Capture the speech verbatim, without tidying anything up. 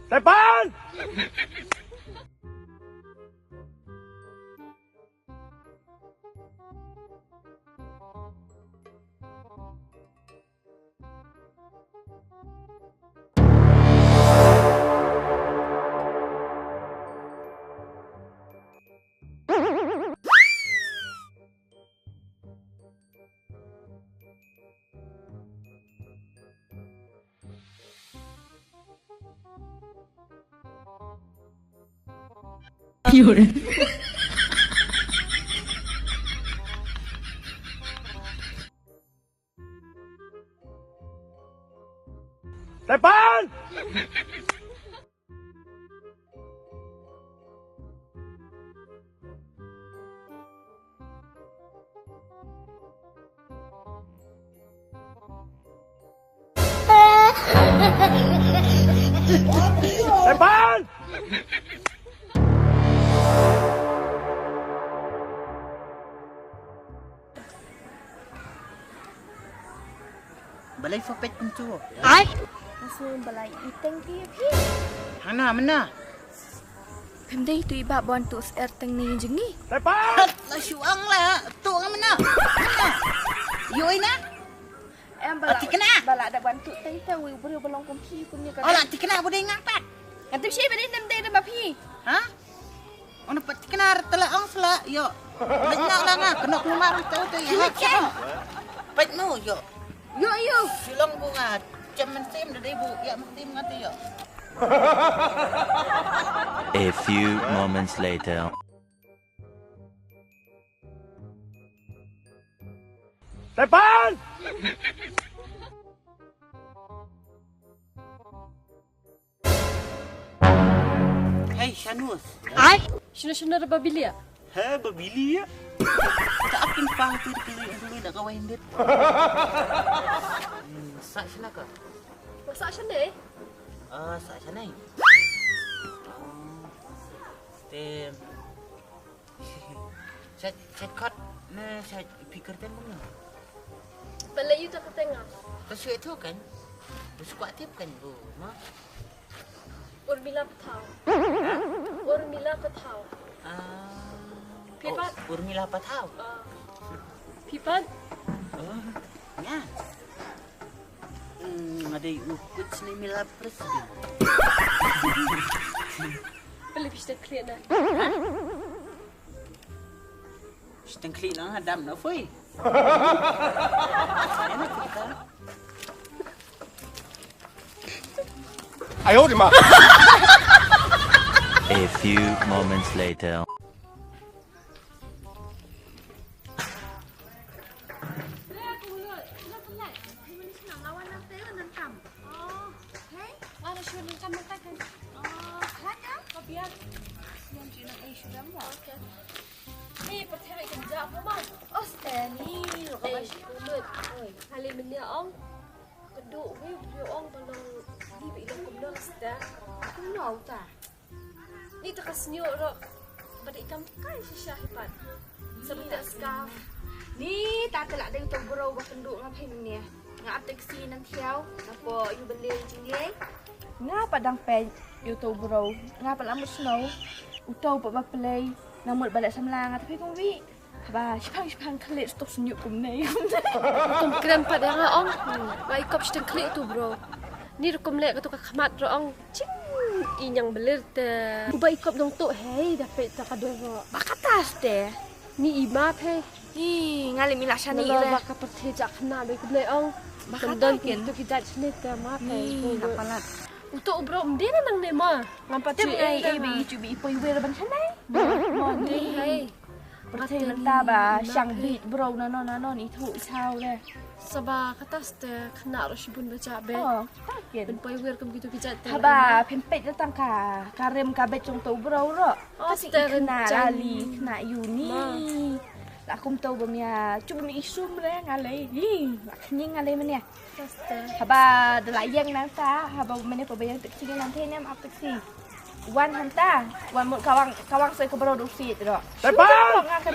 Tepan! Tepan! Tepan! Balei pha peit kumtu? Ai. Ngi balei i teng ki phi? Hana mena. Phim dei tu i ba bon tu ser teng ni jngi. Tepat. La shu ang la tu nga mena. Yo ina. Em bala. Tikna. Bala da bon tu teng teng wi bri balong kum phi kum ni ka. Ola tikna bu dei nga pat. Kan tu shi ba dei nem dei da ba phi. Ha? Ona pat knar tala ong sla yo. Banya la nga kena kumar to to ya. Pat no yo. Yo yo. Sulong bunga. Cemen sim dei bu ya mesti ngati yo. A few moments later. Tepan! Hei, Shanus. Ai, shino shino da babilia. He, babilia. Tak akin pang tu di kili dulu nak kawin dit. Hmm, sa shana ka? Sa shana eh? Ah, sa shana eh. Ah, stem. Sa, sa kat na sa pikir tem bunga. Pala yu tak tengah. Ka shu itu kan? Bus kuat tip kan bu, ma? Urmila Pathau. Urmila Pathau. Ah. Pipat. Oh, Urmila Pathau. Ah. Pipat. Oh, nya. Hmm, ada u kut sini mila president. Pala pista kliat na. Shteng kliat na adam na foi. Ayo di ma. A few moments later. Ni, percaya kan jak apa, Bang? Oh, Stanley, lo kawan sih. Oi, kali menya ong. Keduk wi bri ong balong ni ba ilong kumno sta. Kumno uta. Ni ta ka sniu ro. Bad ikam kai shisha hipat. Sabun ta scarf. Ni ta tela dei to bro ba kenduk nga phin ni. Nga ap taxi nan thiau. Nga po yu bele jingye. Nga pa dang pe yu to bro. Nga pa lamut snow. Uto pa ba play. Nga mut balik samla nga tapi kong wi. Ba, shipang shipang klik stok senyuk kumne. Kum krem pat ïa nga ong. Ba i kop shiteng klik tu bro. Ni rukom leh katu ka khmat ro ong. Ching i nyang belir te. Ba i kop dong tu hei da peit ta ka dor ro. Ba kata ste. Ni i map hei. Ni ngali mila shani le. Ba ka perthi jak khna ba i kumne ong. Ba kata kin tu ki jat shane te map hei. Ni na palat. Uto u bro mdena nang ne ma. Ngam pat te ngai e bi chu bi i poi wer ban shane. Mo ni hei. Pyrthei mynta ba shang bit bro na non na non i thuh i saw le. Saba kata ste khynnah ruh shibun ba jah be. Oh, ta kin. Pynpoi wir kum kitu ki jait te. Haba pynpeit da tang ka ka rim ka beit jong to bro ruh. Oh, ka si ste khynnah lali khynnah uni. La kum to ba mia chu ba mi isum le nga lei. Hi, la khñing nga lei mane. Haba da la ïeng nangta, haba mane pa ba ïeng taxi ngan the ne ap taxi. Wan hangta, wan mut kawang kawang soi ka bro du fit ro. Tepan! Nga ka